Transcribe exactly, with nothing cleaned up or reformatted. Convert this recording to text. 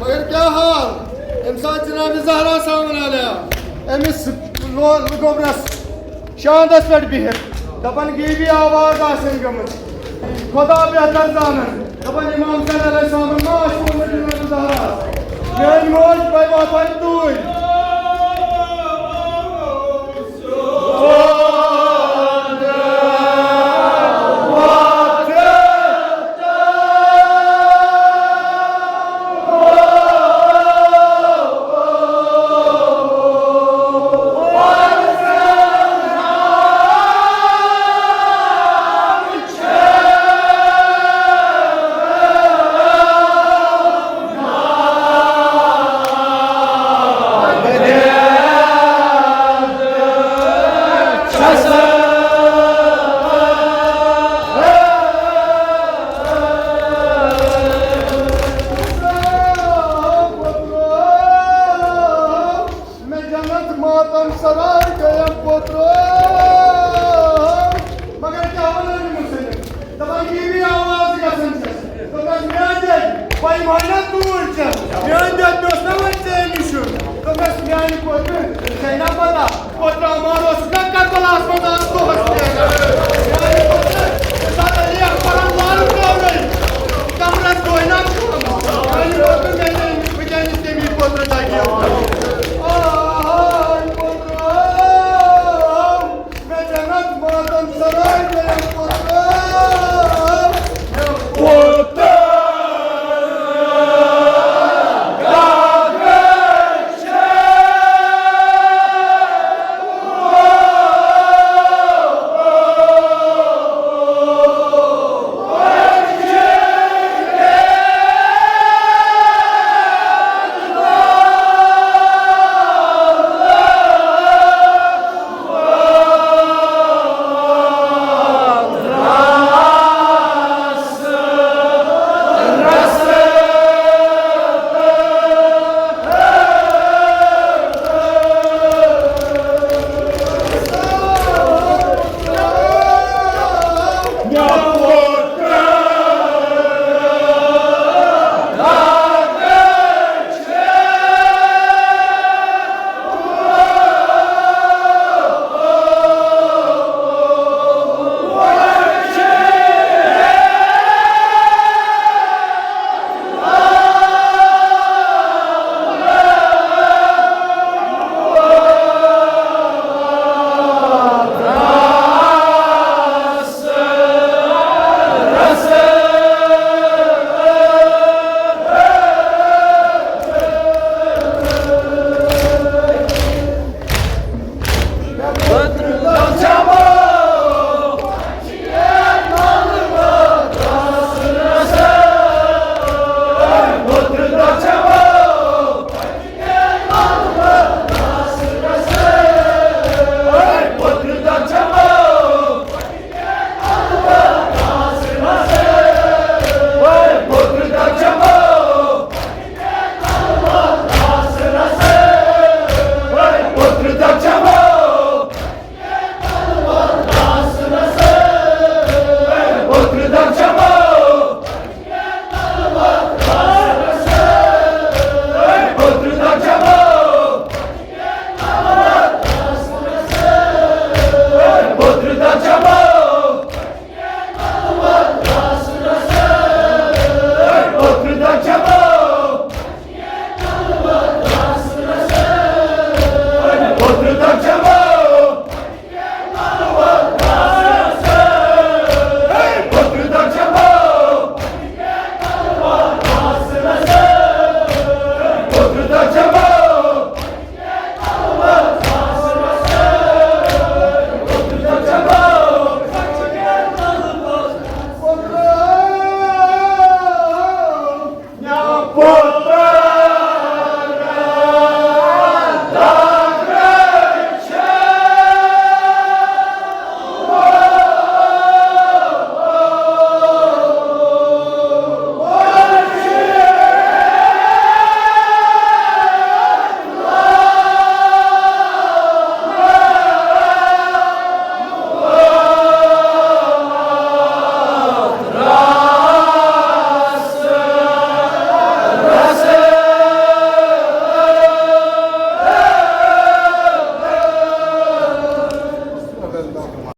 مگر کیٛاہ حال؟ ییٚمہِ ساتہٕ جناب زہرا سامن آلیا أمِس لو-، لُگوبرس شاندس پٮ۪ٹھ بِہِتھ دپان غیبی آواز آسن گٔمٕژ۔ خدا بہتر زانن۔ دپان امام حسین علیہ السلامن ما آسہِ ووٚنمُت جناب زہرا، میٲنۍ موج بے وفا توٗرۍ۔ مےٚ جنت ماتم سرائے گیم پوترو۔ مگر کیٛاہ وَنو یِمن سۭتۍ؟ دَپان، یہِ مےٚ آواز گژھان چھَس۔ دوٚپمَس، میٛانہِ دٮ۪دِ، وۄنۍ وَن نہ توٗرۍ ژےٚ۔ میٛانہِ دٮ۪دِ، مےٚ اوس نہ وۄنۍ ژےٚ نِش یُن۔ دوٚپمَس، میٛانہِ پوترٕ، ژےٚ چھے نہ پَتہ، پوترٕ اَمار اوسُکھ نہ کربلاہَس منٛز آز دۄہَس پٮ۪ٹھ۔